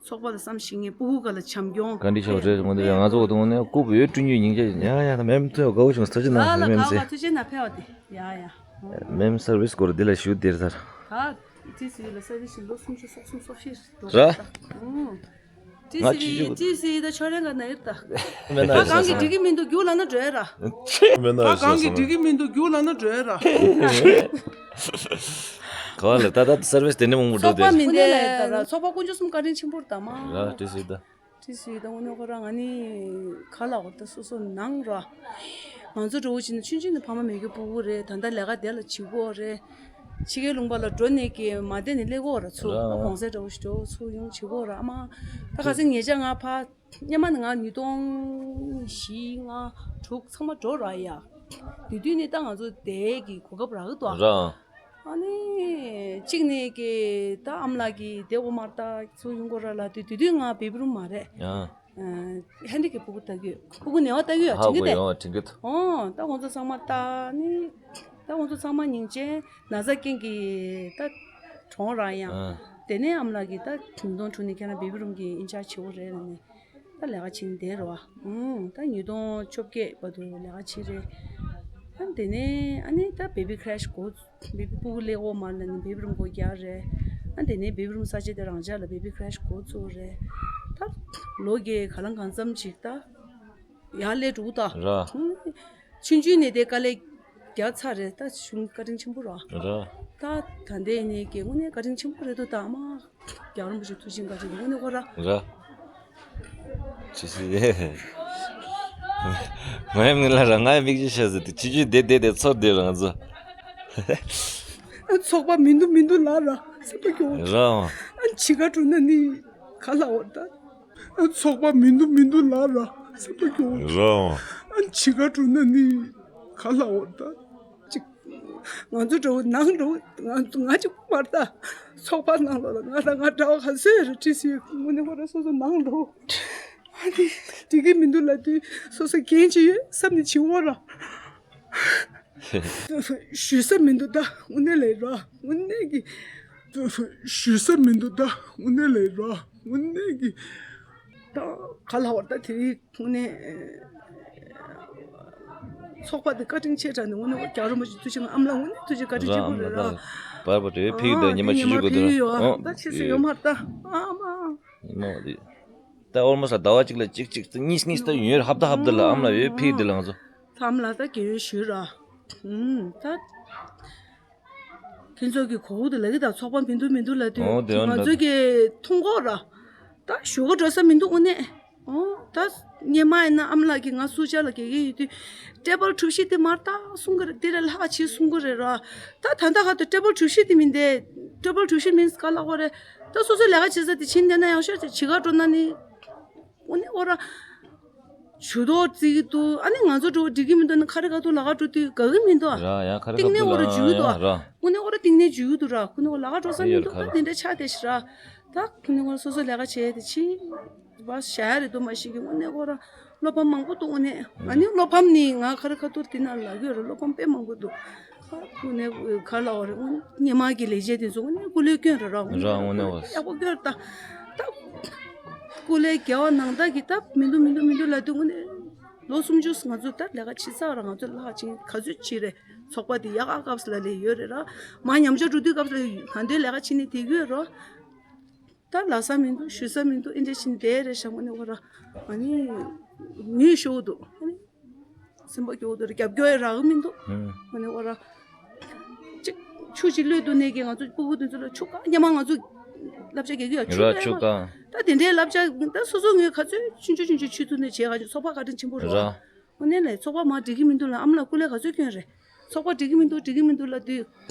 ཚོགས་པ་ལ་བསམ་ཤེས་མཁན་སྤུ་གུ་ག་ལ་བྱམས་སྐྱོང་། བཀའ་འདྲི་ཆེ་བ་རེད། དངོས་གནས་ང་ཚོ་འོ་དེ་དངོས་གནས་སྐུ་བོད་བསྐྲུན་རྒྱུའི་སྙིང་རྗེ་ཡིན། ཡ་ཡ་ད་མེམ་ཐུ་ཡ་དགའ་བོ་བྱུང་། ཐུགས་རྗེ་གནང་། ལ་མེམ་ལ་ཟེར། ཐུགས་རྗེ་གནང་ཕེབས་པ་དེ། ཡ་ཡ། མེམ་སར་བིས་སྐོར་འདི་ལ་ཞུ་དེར་ཚར། ད་ཏི་སི་ལ་སར་བིས་ལོ་སུམ་ཅུ་སོ་གསུམ་སོ་བཞི་འགྲོ་ར། ད་ཨུམ། ང་ཅི་ཅི་ཏི་སི་ད་ཆོ་རེ་ག་ན་ཡིར་ད། མེ་ན་ད་གང་གི་འགྲིག་གི་མི་འདུག་རྒྱུགས་ལ་ན་འགྲོ་ཡ་ར། མེ་ན་ད་གང་གི་འགྲིག་གི་མི་འདུག་རྒྱུགས་ལ་ན་འགྲོ་ཡ་ར། ག་ལ་ད་ད་སར་བིས་དེ་འདྲ་མང་པོ་འགྲོ་ཚོགས་པ་དེ། མི་འདུག་ལ་ཡ་ད་ར། ཚོགས་པ་དཀོན་མཆོག་གསུམ་བཀའ་དྲིན་ཆེན་པོ་རེད་ད་མ། ར་ཏི་སི་ད། ཏི་སི་ད་དངོས་གནས་ཁོ་རང་ང་ནི་ག་ལ་འོ་ད་སོ་སོ་ནང་ར། ང་ཚོ་འགྲོ་བ་ཅིག་ནི་ཆུང་ཆུང་ནས་ཕ་མ་མེད་རྒྱུ་སྤུ་གུ་རེད། ད་ལྟ་ལས་ཀ་དེ་ལ་བྱེད་དགོས་རེད། ཕྱི་རྒྱལ་ལུང་པ་ལ་འགྲོ་ནས་ཀྱི་མ་བསྡད་ནས་སླེབས་དགོས་ར་ཚུར་ར། གོང་ཚད་འདྲ་བོ་ཞིག་འགྲོ་ཚུར་ཡོང་བྱེད་དགོས་ར་ཨ་མ། ད་ག་ཚོད་ཉེ་ཆར་ང་ཕ། སྔོན་མ་ནི་ང་ཉིས་སྟོང་བཞི་ལྔ་དྲུག་ཚང་མ་འགྲོ་ར་ཡ། དེ་དུས་ནི་ད་ང་ཚོ་དེ་གི་གོ་སྐབས་རག་གི་འདུག་ཨ། ར། ཨ་ནི་གཅིག་ནི་གི་ད་ཨ་མ་ལགས་ཀྱིས་དེ་འོ་མར་ད་ཚུར་ཡོང་དགོས་ར་ལ་དུས་དེ་དུས་ང་བེ་བི་རུམ་མ་རེད། ཨ། ཧན་ཌི་ཀེབ་སྤུ་གུ་ལྟ་གི་ཡོད། སྤུ་གུ་ནད་པ་ལྟ་གི་ཡོད་ཧ་དྲན་གི་གོ་དེ། ཡོང་བ་དྲན་གི་འདུག་ཨོ་ད་ཁོང་ཚོ་ཚང་མ་ལྟ་ནི། ད་ཁོང་ཚོ་ཚང་མ་སྙིང་རྗེ་ན་ཚ་རྐྱེན་གྱིས་ད་གྲོངས་ར་ཡང་། ཨ། དེ་ནས་ཨ་མ་ལགས་ཀྱིས་ད་ཉིས་སྟོང་དྲུག་ནས་ཁྱེད་རང་བེ་བི་རུམ་གྱི་ཨིན་ཅར་ཇི་བྱེད་དགོས་རེད་ལབ་ནས། ད་ལས་ཀ་བྱེད་ནས་བསྡད་རོ། ཨང་། ད་ཉིས་སྟོང་བཅོ་བརྒྱད་བར་དུ་ལས་ཀ་བྱས་རེད། ཨ་དེ་ནས་ཨ་ནི་ད་བེ་བི་ཁེ་རེ་ཤི་འགོ་བེ་བི་སྤུ་གུ་སླེབས་འོ་མ་ལ་ནི་བེ་བི་རུམ་སྒོ་རྒྱག་རེད། ཨ་དེ་ནས་བེ་བི་རུམ་ས་ཆ་དེ་རང་འཇགས་ལ་བེ་བི་ཁེ་རེ་ཤི་འགོ་བཙུགས་རེད། ད་ལོ་རྒས་ག་ལ་གང་འཚམ་ཅིག་ད་ཡར་སླེབས་འགྲོ་ད། ར། ཆུང་ཆུང་ནས་དེ་དཀའ་ལས་རྒྱག་ཚར་རེད། ད་གཞུང་བཀའ་དྲིན་ཆེན་པོ་ར། ར། ད་ད་ལྟའི་ནས་ཀྱི་དངོས་གནས་བཀའ་དྲིན་ཆེན་པོ་རེད་འདུག་ད་མ། རྒྱལ་བ་རིན་པོ་ཆེ་ཐུགས་རྗེ་བཀའ་དྲིན་དངོས་གནས་ཁོ་ར། ར། ཅི་ཞིག་ང་ཡང་མི་ལ་ར་ང་ཡང་མིག་ཅི་ཤ་ཟེར་དེ་ཅི་ཅི་བདེ་བདེ་བདེ་ཚོར་བདེ་རང་ཚོ། ཚོགས་པ་མི་འདུག་མི་འདུག་ལ་ར་སེམས་པ་སྐྱོ་བོ། ར། ཨ་འཆི་ཁ་འགྲོ་ན་ནི་ག་ལ་འོ་ད། ཚོགས་པ་མི་འདུག་མི་འདུག་ལ་ར་སེམས་པ་སྐྱོ་བོ། ར། ཨ་འཆི་ཁ་འགྲོ་ན་ནི་ག་ལ་འོ་ད། ཅིག་ང་ཚོ་འགྲོ་ནང་འགྲོ་ང་ང་ཅིག་མར་ད་ཚོགས་པ་ནང་ལོགས་ལ་ང་དང་ང་འདྲ་བ་ག་ཚོད་རེད་ཁྲིད་སི་དངོས་གནས་ཁོ་ར་སོ་སོ་ནང་འགྲོ། ཨ་ནི་འགྲིག་གི་མི་འདུག་ལབ་དུས་སོ་སོ་འགན་ཅིག་ཡོད་བསམ་ནས་བྱེད་འོ་ར། ཞུ་ས་མི་འདུག་ད་དངོས་གནས་ལས་ར་དངོས་གནས་ཀྱི། ཞུ་ས་མི་འདུག་ད་དངོས་གནས་ལས་ར་དངོས་གནས་ཀྱི། ད་ག་ལ་བར་ད་དེ་རིང་དངོས་གནས། ཚོགས་པ་དེ་བཀའ་དྲིན་ཆེ་དྲགས་ནས་དངོས་གནས་རྒྱལ་བ་རིན་པོ་ཆེ་ཐུགས་རྗེ་ཆེ། ཨ་མ་ལགས་དངོས་གནས་ཐུགས་རྗེ་བཀའ་དྲིན་ཆེན་པོ་རེད་ར། བར་བར་དེ་ཕིག་དང་ཉི་མ་ཆུ་ཆུ་གོ་དུ་ཡོད་ཨ་ད་ཆེ་སུ་ཡོད་མ་རེད་ད་ཨ་མ། ཉི་མ་བ་དེ། ད་ཨོལ་མོ་སི་ལ་ཟླ་བ་གཅིག་ལ་གཅིག་གཅིག་ཏུ་གཉིས་གཉིས་ལྟ་ཡོད་ཧབ་ཏ་ཧབ་ཏ་ལ་ཨམ་ལ་ཡོད་ཕིག་དེ་ལ་ང་ཚོ། ཐམ་ལ་ད་རྒན་ཡོལ་ཞུས་ར། ཨུམ་ད། ཁྱེད་ཚོ་གི་གོ་བོ་དེ་ལ་གི་ད་ཚོགས་པ་མི་འདུག་མི་འདུག་ལ་དུས་ཨོ་དེ་ང་ཡང་ཚོ་གི་མཐོང་གོ་ར། ད་ཞུ་གོ་འགྲོ་ས་མི་འདུག་དངོས་གནས། ཨོ་ད་ སྔོན་མ་ཡིན་ན་ཨ་མ་ལགས་ཀྱིས་ང་སུ་ཇཱ་ལ་རྒྱག་གི་ཡོད་དུས་ཊེ་བལ་གྲུ་བཞི་དེ་མར་ཏག་གསུང་གི་རེད། དེ་ལས་ལྷག་ཆེ་གསུང་གི་རེད་ར། ད་ད་ལྟ་ཁ་ཐུག་ཊེ་བལ་གྲུ་བཞི་དེ་མིན་ཏེ། ཊེ་བལ་གྲུ་བཞི་མིན་ག་ལ་གོ་རེད། ད་སོ་སོའི་ལས་ཀ་བྱེད་ས་དེ་ཕྱིན་བསྡད་ན་ཡག་ཤོས་དེ་བྱེད་ག་འགྲོ་ན་ནི། དངོས་གནས་ཁོ་རང་ཇུས་གཏོགས་བརྩི་གི་འདུག་ཨ་ནི་ང་ཚོ་འགྲོ་འགྲིག་གི་མི་འདུག་ན་ཁ་རི་ཁ་ཐུག་ལ་ག་འགྲོ་དུས་དགའ་གི་མི་འདུག་ཨ། ར་ཡ་ཁ་རི་ཁ་ཐུག་ལ་ཡ་ར། དངོས་གནས་ཁོ་རང་དངོས་གནས་ཁོ་རང་སོ་སོ་ལས་ཀ་བྱེད་དེ་ཕྱིན་པ་ཤ་རེད་འདུག་མ་ཤེས་གི། དངོས་གནས་ཁོ་རང་བློ་ཕམ་མང་པོ་འདུག་དངོས་གནས། ཨ་ནི་བློ་ཕམ་ནི་ང་ཁ་རི་ཁ་ཐུག་དེ་ན་ལ་གི་ར་བློ་ཕམ་དཔེ་མང་པོ་འདུག་དངོས་གནས་ག་ལ་བ་རེད། དངོས་གནས་སྔོན་མ་གི་ལས་བྱེད་དེ་ཚོ་དངོས་གནས་སྐུ་ལས་སྐྱོན་རེད་ར། ར་དངོས་གནས་བ། ཡག་པོ་སྐྱོན་རེད་ད། ད་སྐུ་ལས་བརྒལ་བ་ནང་ལྟར་གྱི་ད་མི་འདུག་མི་འདུག་མི་འདུག་ལབ་དུས་དངོས་གནས་ལོ་སུམ་ཅུ་ང་ཚོ་ད་ལས་ཀ་བྱེད་ཚར་ར། ང་ཚོ་ལྷག་ཅིང་ག་ཚོད་བྱེད་རེད། ཚོགས་པ་དེ་ཡག་ག་སྐབས་ལ་ལས་ཡོད་རེད་ར། མ་ཉམས་ཆག་འགྲོ་དུས་སྐབས་ལ་གང་འདོད་ལས་ཀ་བྱེད་ནས་དེ་གི་རོ། ད་ལ་ས་མི་འདུག་ཞུ་ས་མི་འདུག་ཨེ་འདྲ་ཕྱིན་བསྡད་རེད་ཤག་དངོས་གནས་ཁོ་ར། ཨ་ནི་ངུས་ཤོར་འདུག་ཨ་ནི་སེམས་པ་སྐྱོ་བོ་འདུག་རྒྱབ་སྐྱོར་ཡང་རག་གི་མི་འདུག་ཧུམ། དངོས་གནས་ཁོ་ར། ཅིག་ཆུ་ཅིག་བླུད་འདུག་ནས་ཀྱི་ང་ཚོ་སྤུ་གུ་དེ་ཚོ་ལ་ཆུ་གང་སྙམ་མ་ང་ཚོ་བསླབ་བྱ་གལ་གི་ཡ་ཆུ་ར་གང་ཆུ་ཡང་གང་། ད་དེ་འདྲའི་བསླབ་བྱ་ད་སོ་སོ་ངོས་ག་ཚོད་ཆུང་ཆུང་ཆུང་ཆུང་ཆུ་ཐུག་ནས་བྱས་ག་ཚོད་ཚོགས་པ་བཀའ་དྲིན་ཆེན་པོ་རེད་བ། ར། དངོས་གནས་ལས་ཚོགས་པ་མ་འགྲིག་གི་མི་འདུག་ལ་ཨ་མ་ལགས་སྐུ་ལས་ག་ཚོད་སྐྱོན་རེད། ཚོགས་པ་འགྲིག་གི་མི་འདུག་འགྲིག་གི་མི་འདུག་ལབ་དུས།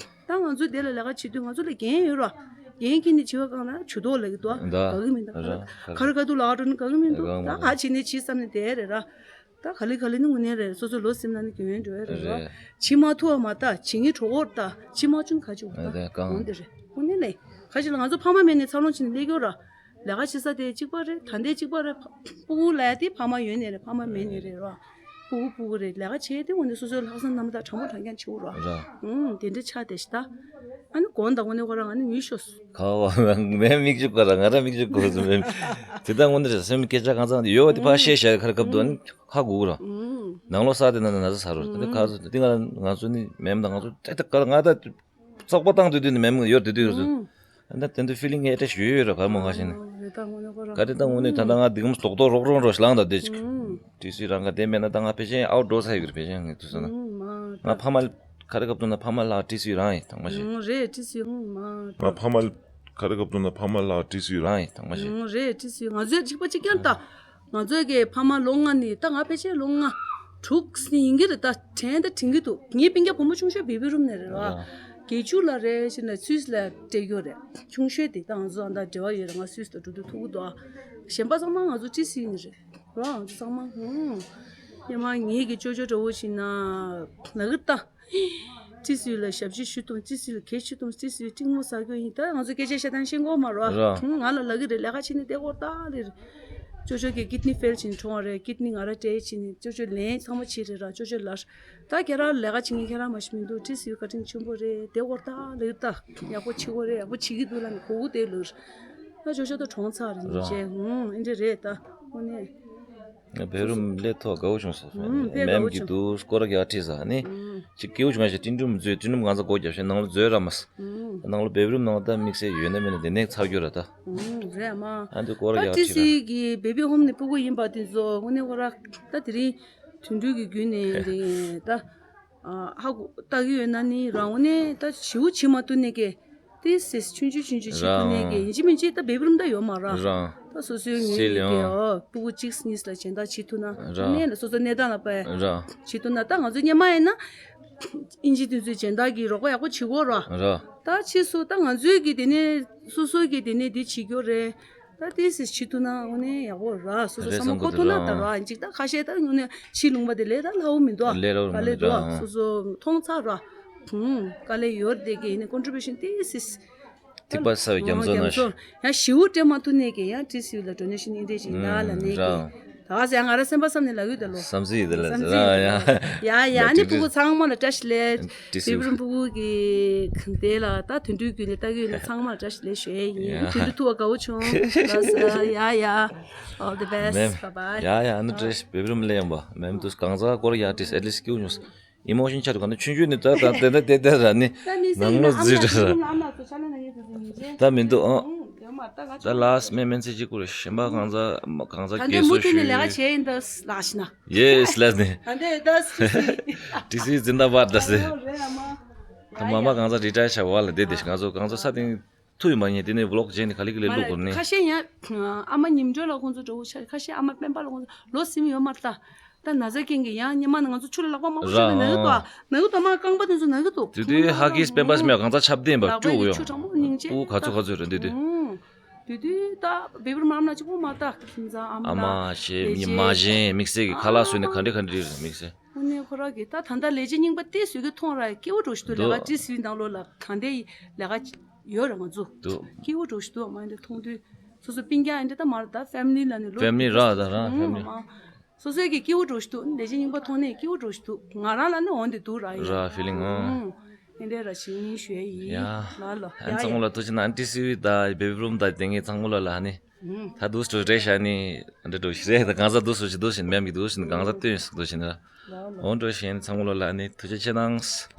ད་ང་ཚོ་དེ་ལ་ལས་ཀ་བྱེད་དུས་ང་ཚོ་ལ་འགན་ཡོད་ར། འགན་འཁྱེར་ནས་བྱེད་པ་གང་ལ་ཇུས་གཏོགས་ལབ་ཀྱི་འདུག་ད་དགའ་གི་མི་འདུག་ར། ཁ་རི་ཁ་ཐུག་ལ་ཨ་འགྲོ་ནི་དགའ་གི་མི་འདུག་ད་ག་བྱེད་ནས་བྱེད་བསམ་ནས་དེ་རེད་ར། ད་ག་ལེ་ག་ལེ་ནི་དངོས་གནས་རེད། སོ་སོ་ལོ་སིམ་ན་ནི་གྱོན་ཡོན་འགྲོ་ཡ་རེད་ར། རེད། བྱེད་མ་ཐུབ་པ་མ་ད་བྱེད་ངེས་གྲོགས་པོར་ད་བྱེད་མ་བྱུང་ག་ཅིག་འོ་ད་རེད་གང་འོང་དེ་རེད། དངོས་གནས་ལས་ཁ་ཅིག་ལ་ང་ཚོ་ཕ་མ་མེད་ནས་འཚར་ལོངས་བྱས་ནས་སླེབས་ཀྱི་ཡོད་ར། ལས་ཀ་བྱེད་ས་དེ་གཅིག་པ་རེད། ད་ལྟའི་གཅིག་པ་རེད། ཕ་སྤུ་གུ་ལ་ཡ་དེ་ཕ་མ་ཡོད་ནས་རེད། ཕ་མ་མེད་ནས་རེད་ར། སྤུ་གུ་སྤུ་གུ་རེད། ལས་ཀ་བྱས་དེ་འོ་ནས་སོ་སོའི་ལྷག་བསམ་རྣམ་དག་དྲང་པོ་དྲང་རྐྱང་བྱེད་དགོས་ར། ར། ཨུམ་དེ་འདྲ་ཆགས་བསྡད་ཤག་ད། ཨ་ནི་དགོངས་དག་དངོས་གནས་ཁོ་རང་ཨ་ནི་ངུས་ཤོར་སོང་། ག་བ་ངའི་མིག་ཆུ་བཀོད་ར། ང་རང་མིག་ཆུ་བཀོད་སོང་། མེད་དེ་ད་དངོས་གནས་རེད། སེམས་སྐད་ཆ་གང་ཚང་ཡོད་པ་དེ་ཕར་བཤད་བཤད་ཁ་རི་ཁ་ཐུག་ནི་ཧ་གོ་གི་ར། ནང་ལོགས་ས་དེ་ན་ན་ན་ཚ་ཚ་རུ་དེ་ཁ་ཚུ་དེ་ང་ང་ཚོ་ནི་མེམ་དང་ང་ཚོ་ཏག་ཏག་ག་ང་ད་ཚོགས་པ་བཏང་དུས་དུས་ནི་མེམ་ཡོད་དུས་དུས་རུ། ཨ་ད་དེ་འདྲ་ཕི་ལིང་ཨེ་ཊེཆ་ཡོད་ཡོད་ར་ག་མོ་ཁ་ཤེས་ནི། རེད་ད་དངོས་གནས་ཁོ་ར། ག་དེ་ད་དངོས་གནས་ད་ད་ང་སྡིག་མོ་རྡོག་རྡོག་རོག་རོག་རོ་ཞིག་ལངས་ད་དེ་ཅིག་ཊི་སི་རང་ག་དེ་མེད་ན་ད་ང་ཕལ་ཆེར་ཨའུ་ཊ་ཌོར་ས་ཡོད་གི་རེད། ཕལ་ཆེར་ངས་དུས་ཚོད་ན་ང་ཕ་མ་ཁ་རི་ཁ་ཐུག་ན་ཕ་མ་ལགས་ཊི་སི་རང་ཡིན་དང་མ་ཤེས། རེད་ཊི་སི་ཡང་མ། ང་ཕ་མ་ཁ་རི་ཁ་ཐུག་ན་ཕ་མ་ལགས་ཊི་སི་རང་ཡིན་དང་མ་ཤེས། རེད་ཊི་སི་ང་ཚོའི་གཅིག་པ་གཅིག་རྐྱང་ད། ང་ཚོའི་གི་ཕ་མ་ལོ་ལྔ་ནི་ད་ང་ཕལ་ཆེར་ལོ་ལྔ་དྲུག་ཡིན་གྱི་རེད། ད་དྲན་ད་དྲན་གྱི་འདུག་ངའི་སྤུན་ཀྱག་བུ་མོ་ཆུང་ཤོས་བེ་བི་རུམ་ནས་རེད་བ། བརྒྱད་ཅུ་ལ་རེད་ཟེར་ནས་སུད་སི་ལ་སྤྲད་རྒྱུ་རེད། ཆུང་ཤོས་དེ་ད་ང་ཚོ་ཨ་ད་འབྲེལ་བ་ཡོད་རེད། ང་སུད་སི་ལ་འགྲོ་དུས་ཐུག་གི་འདུག་གཞན་པ་ཚང་མ་ང་ཚོ་ཊི་སི་ཡིན་རེད་བ། ང་ཚོ་ཚང་མ་ཧུང་། སྔོན་མ་ངེད་ཀྱི་ཅོ་ཅོ་འདྲ་བོ་ཞིག་ན་ལ་གིར་ད། ཊི་སི་ཡུ་ལ་ཞབས་ཕྱི་ཞུ་དང་ཊི་སི་ཡུ་ལ་གད་ཞུ་དང་ཊི་སི་ཡུ་གཏིང་མོ་ཟ་རྒྱུ་ཡིན། ད་ང་ཚོ་སྐད་ཆ་བཤད་སྟངས་ཤེས་གོ་མ་རོ། ར། ང་ལ་ལ་གི་རེད། ལས་ཀ་བྱེད་ནི་དེ་སྐོར་ད་རེད། ཅོ་ཅོ་གི་ཀིད་ནི་ཕེལ་ཕྱིན་གྲོངས་རེད། ཀིད་ནི་ང་ར་སྤྲད་ཕྱིན་ཅོ་ཅོ་ལན་ཚང་མ་བྱེད་རེད་ར། ཅོ་ཅོ་ལ་ད་ཁྱེད་རང་ལས་ཀ་བྱེད་མཁན་ཁྱེད་རང་མ་ཞིག་མི་འདུག་ཊི་སི་ཡུ་བཀའ་དྲིན་ཆེན་པོ་རེད། དེ་སྐོར་ད་རེད། ད་ཡག་པོ་བྱེད་གོ་རེད། ཡག་པོ་བྱེད་ཀྱི་འདུག་ལ་ནི་གོ་གོ་དེ་ལོར། ད་ཅོ་ཅོ་ད་གྲོངས་ཚར་རེད། ར། ཅེ་ཧུང་ཨེ་འདྲ་རེད་ད། དངོས་གནས། ང་བེ་རུམ་སླེབས་ཐོག་དགའ་བོ་བྱུང་སོང་། ཨུམ། དཔེ་དགའ་མེམ་བོ་གྱི་བྱུང་། དུ་སྐོར་ར་རྒྱག་ཁྲིད་ས་ནི། ཨུམ། ཅིག་སྐྱིད་པོ་བྱུང་ང་ཞེས་ཏིན་ཀྲུམ་མཛོད་ཏིན་ཀྲུམ་གང་ཚ་སྒོ་རྒྱབ་ཤེས་ནང་ལོ་མཛོད་ར་མ་སི། ཨུམ། ནང་ལོ་བེ་རུམ་ནང་ད་དམིགས་བསལ་ཡོད་ན་མེད་ན་དེ་ནས་ཚར་རྒྱུ་ར་ད། ཨུམ་རེད་མ། ཨ་འདི་སྐོར་ར་ད་རྒྱག་ཁྲིད་ཊི་སི་ར། གི་བེ་བི་ཧོམ་ནས་སྤུ་གུ་ཡིན་པ་དེ་ཚོ་དངོས་གནས་ཁོ་ར་ད་དེ་རིང་དུད་འགྲོ་གི་བརྒྱུད་ནས་དེ་ད། ཨ་ཧ་གོ་ལྟ་གི་ཡོད་ན་ནི་རང་ངོས་ནས་ད་ཞེ་པོ་བྱེད་མ་ཐུབ་ནས་ཀྱི། ཏི་སིས་ཆུང་ཆུང་ཆུང་ཆུང་བྱེད་ཐུབ་ནས་ཀྱི། རང་ཡིན་གཅིག་མིན་གཅིག་ད་བེ་བི་རུམ་ད་ཡོད་མ་ར། རང་། ད་སོ་སོའི་ངོས་ནས་སིལ་ཀྱི་ཡང་ཨོ་སྤུ་གུ་གཅིག་གཉིས་ལ་སྦྱིན་བདག་བྱེད་ཐུབ་ན། རང་། གནས་ལ་སོ་སོ་གནས་སྟངས་ལ་དཔག་རང་། བྱེད་ཐུབ་ན། ད་ང་ཚོ་སྔོན་མ་ཡིན་ན་ཨིན་ཇི་དེ་ཚོའི་སྦྱིན་བདག་གིས་རོགས་པ་ཡག་པོ་བྱེད་ཀྱི་ཡོད་ར། རང་། ད་ཕྱིས་སུ་ད་ང་ཚོའི་གི་དེ་ནས་སོ་སོའི་གི་དེ་ནས་དེ་བྱེད་ཀྱི་ཡོད་རེད། ད་ཏི་སིས་བྱེད་ཐུབ་ན་དངོས་གནས་ཡག་པོ་ར། སོ་སོ་རེད་བསམ་བསམ་བློ་འཁོར་ཐུབ་ན་ད་ར། ཅིག་ད་ཁ་ཤས་ད་དངོས་གནས་ཕྱིའི་ལུང་པ་དེ་ལས་ད་སླ་བོ་མི་འདུག་ལས་སླ་བོ་མི་ག་ལེ་འདུག་འདུག་ཨ། སོ་སོ་མཐོང་ཚར་ར། ཧུང་། དཀའ་ལས་ཡོད་དེ་གི་ཡིན་ནའི་ཀོན་ཊི་བིའུ་ཤན་ཏི་སིས། ཐིགས་པ་ཚ་བའི་རྒྱ་མཚོ་ནང་བཞིན། ཡང་ཞེ་པོ་སྤྲད་མ་ཐུབ་ནས་གི་ཡང་ཏི་སིས་ལ་ཌོ་ནེ་ཤན་ཨིན་འདྲས་ཅིག་ན་ལ་ནས་གི། ད་ཟེ་ང་ར་སེམས་པ་བསམ་ནས་ལ་གུ་དེ་ལོ། བསམ་ཚིག་དེ་ལ་བསམ་ཟེ་ར་ཡ། ཚིག་ཡ་ཡ། ཨ་ནི་ཕྲུ་གུ་ཚང་མ་ལ་བཀྲ་ཤིས་བདེ་ལེགས། ཏི་སིས། བེ་བི་རུམ་ཕྲུ་གུ་གི་དེ་ལ་ད་དུད་འགྲོའི་རྒྱུད་ལས་ལྟ་གི་ཡོད་ན་ཚང་མ་ལ་བཀྲ་ཤིས་བདེ་ལེགས་ཞུ་ཡས་ཡིན། ཡ། དུད་འགྲོ་ཐུག་པ་དགའ་བོ་བྱུང་། ལགས་སོ། ཡ་ཡ། All the best. མེམ། Bye bye. ཡ་ཡ། ཨ་ནི་བཀྲ་ཤིས་བེ་བི་རུམ་སླེབས་ཡོང་པ་མེམ་དུས་གང་ཟག་སྐོར་ཡ་ཏི་སི་ཨེ་ལི་སི་སྐྱིད་པོ་བྱུང་སོང་། ཨི་མོ་ཤན་ཆགས་འདུག་ག་ནི་ཆུང་ཆུང་ནི་ད་ད་དེ་འདྲ་དེ་འདྲ་ར་ནི། ད་མི་སྲིད་ནང་ལོ་ན་ཨ་མ་རྫི་འདྲ་ར། ཨ་མ་ཚོ་ཆ་ལ་ན་ཡོད་དུ་ཟིན་ཡིན་ཅེ། ད་མི་འདུག་ཨང་། ཨང་། དེ་མ་ད་ང་། ད་ལཱས་མེ་མེན་ཚེ་གཅིག་པུ་རེད། གཞན་པ་གང་ཟག་གང་ཟག་ད་འདི་གེ་མུ་སོ་མཐུད་ནས་ལས་ཀ་ཞུས། བྱས་ཡིན་ད་ལགས་ཤི་ན། ཡེས་ལགས་ནི། ད་འདི་ད་སི་སི། ཏི་སི་ཛིན་དཱ་བཱད་ད་སི། ཨ་རེད་ཨ་མ། ད་མ་མ་གང་ཟག་རི་ཊ་ཡར་བྱ་བ་ལ་བསྡད་བསྡད་ཤི། ང་ཚོ་གང་ཟག་ས་སྟེང་། ཐུ་ཡིན་པ་ཡིན། དེ་ནས་ཝི་ལོག་བྱས་ནས་ག་ལེ་ག་ལེ་བླུག་དགོས་ནས། ཁ་ཤས་ཡང་ཨ་མ་ཉིམ་སྒྲོལ་ལགས་ཁོང་ཚོ་འདྲ་བོ་ཆགས། ཁ་ཤས་ཨ་མ་སྤེན་པ་ལགས་ཁོང་ཚོ་ལོ་ཟིན་ཡོད་མ་རེད་ད། ད་ན་ཚ་རྐྱེན་གྱིས་ཡང་སྔོན་མ་ནས་ང་ཚོ་ཆུ་ལ་ལག་པ་མང་པོ་ཤོར་ནས་ན་གི་འདུག་ཨ། ན་གི་འདུག་མ། རྐང་པ་དེ་ཚོ་ན་གི་འདུག་དེ་དུས་ཧ་གིས་སྤེན་པ་སྨྱོ་གང་ཚ་ཆབ་ལྡན་པ་ལག་པའི་བཅུག་ཡོད། ཆུ་གྲང་མོ་སྙིང་རྗེ། ཨུ་ག་ཚོད་ག་ཚོད་རེད་དེ་དུས། ཨུ། དེ་དུས་ད་བེ་བུར་མ་ན་གཅིག་པོ་མ་ད་ཁྱིམ་ཚང་ཨ་མ་ཨ་མ་ཞེས་ལས་མི་བྱེད་མ་གཞན་དམིགས་བསལ་གྱི་ཁ་ལག་བཟོས་ནས་ག་འདྲ་ག་འདྲ་རེད་དམིགས་བསལ། དངོས་གནས་ཁོ་རང་གིས་ད་ད་ལྟ་ལས་བྱེད་རྙིང་པ་དེ་བཟོས་གི་མཐོང་ར་སྐྱིད་པོ་འགྲོ་ཞིག་འདུག་ལས་ཀ་ཅི་སྲིད་ནང་ལོགས་ལ་གང་དེ་ལས་ཀ་ཡོད་ར་ང་ཚོ་འདུག་སྐྱིད་པོ་འགྲོ་ཞིག་འདུག་མ་འདི་མཐོང་དུས་སོ་སོ་སྤུན་ཀྱག་ཨེ་འདྲ་ད་མ་ར་ད་ཕེ་མི་ལི་ལ་ནི་ལོ་ཕེ་མི་ལི་ར་ད་རང་ཕེ་མི་ལི། སོ་སོའི་གི་སྐྱིད་པོ་འགྲོ་ཞིག་འདུག་ལས་བྱེད་རྙིང་པ་མཐོང་ནས་སྐྱིད་པོ་འགྲོ་ཞིག་འདུག་ང་རང་ལ་ནི་འོང་དེ་འདུག་ར་ཡིན་ར་ཕི་ལིང་ཨང་། ཨེ་འདྲ་ར་ཞིག་ཡིན་ཞུ་ཡ་ཡིན། ཡ། ལ་ལོ་ཨ་ཡ་ཚང་མ་ཡ། ལ་ཐུགས་རྗེ་གནང་། ཊི་སི་ཝི་དང་བེ་བི་རུམ་དང་དེ་ངས་ཚང་མ་ལ་ལ་ནི། ད་དུས་སུ་རེད་ཤག་ནི་འདྲ་འགྲོ་ཞིག་རེད། ད་གང་ཟག་དུས་སུ་ཞིག་དུས་ཞིག་མེམ་གི་དུས་ཞིག་གང་ཟག་སྟོན་ཞིག་དུས་ཞིག་ནི་ར། འོང་འགྲོ་ཞིག་ཚང་མ་ལ་ལ་ནི་ཐུགས་རྗེ་ཆེ་གནང་།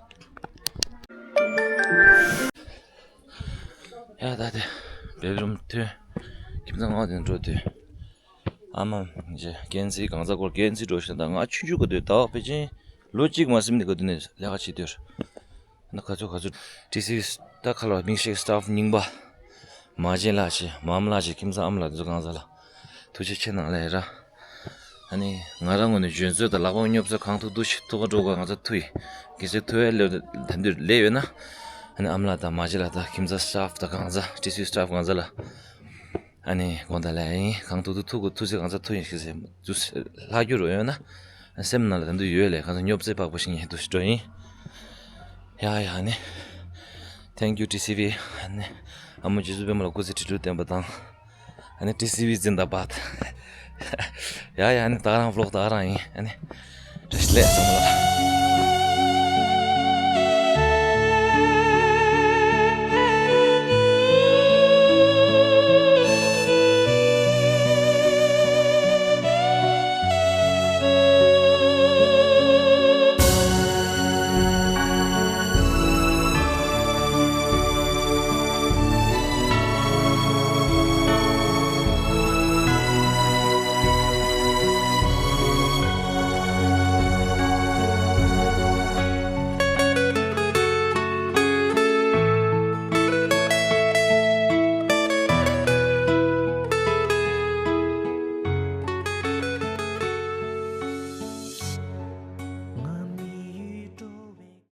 ཡ་ད་དེ་བེ་བི་རུམ་ཐོན། ཁྱིམ་ཚང་ང་དེ་འགྲོ་དུས། ཨ་མ་ཇེ་ཀན་སི་གང་ཟག་སྐོར་ཀན་སི་འགྲོ་ཞིག་ད་ང་ཆུང་ཆུང་གི་དུས་ད་བ་ཕེ་ཅིན་ལོ་གཅིག་མ་ཟིན་ནི་ག་དུས་ནས་ལས་ཀ་བྱེད་དུས། ན་ག་ཚོད་ག་ཚོད་ཊི་སི་ཝི་ད་ཁ་ལ་མིག་ཤེལ་སི་ཊཕ་རྙིང་པ། མ་བྱེད་ལ་བྱེད་མམ་ལ་བྱེད་ཁྱིམ་ཚང་ཨམ་ལ་དེ་ཚོ་གང་ཟག་ལ་ཐུགས་རྗེ་ཆེ་གནང་ལེ་ར། ཨ་ནི་ང་རང་ངོས་ནས་འཇོན་ཚོད་དང་ལག་པ་སྙོབ་ཚོད་གང་ཐུབ་ཐུབ་ཤིག་ཐུགས་ཁ་འགྲོ་དགོས་ང་ཚོ་ཐུག་ཡིན། གལ་སྲིད་ཐུག་ཡ་ལེ་ད་འདིར་ལས་ཡོད་ན། ཨ་ནི་ཨམ་ལ་དང་མ་བྱེད་ལ་དང་ཁྱིམ་ཚང་སི་ཊཕ་དང་གང་ཟག་ཊི་སི་ཝི་སི་ཊཕ་གང་ཟག་ལ། ཨ་ནི་དགོངས་དག་ལ་ཡིན་གང་ཐུབ་ཐུབ་ཐུག་གོ་ཐུག་ཚེ་གང་ཚ་ཐུག་ཡིན་ཤི་ཟེར་དུས་ལྷག་རྒྱུ་རུ་ཡོད་ན། སེམས་ནང་ལ་ད་འདུ་ཡོད་ལས་གང་ཚ་སྙོབ་ཚེ་པག་པོ་ཞིག་ཡིན་དུ་ཞིག་འགྲོ་ཡིན། ཡ་ཡ་ཨ་ནི། Thank you ཊི་སི་ཝི། ཨ་ནི། ཨ་མོ་རྗེ་བཙུན་པད་མ་ལ་སྐུ་ཚེ་ཁྲི་ཁྲི་བརྟན་པ་དང་། ཨ་ནི་ཊི་སི་ཝི་འཛིན་ད་པ། ཡ་ཡ་ཨ་ནི་ད་རང་བློག་ད་རང་ཡིན་ཨ་ནི། བཀྲ་ཤིས་བདེ་ལེགས་ཚང་མ་ལ།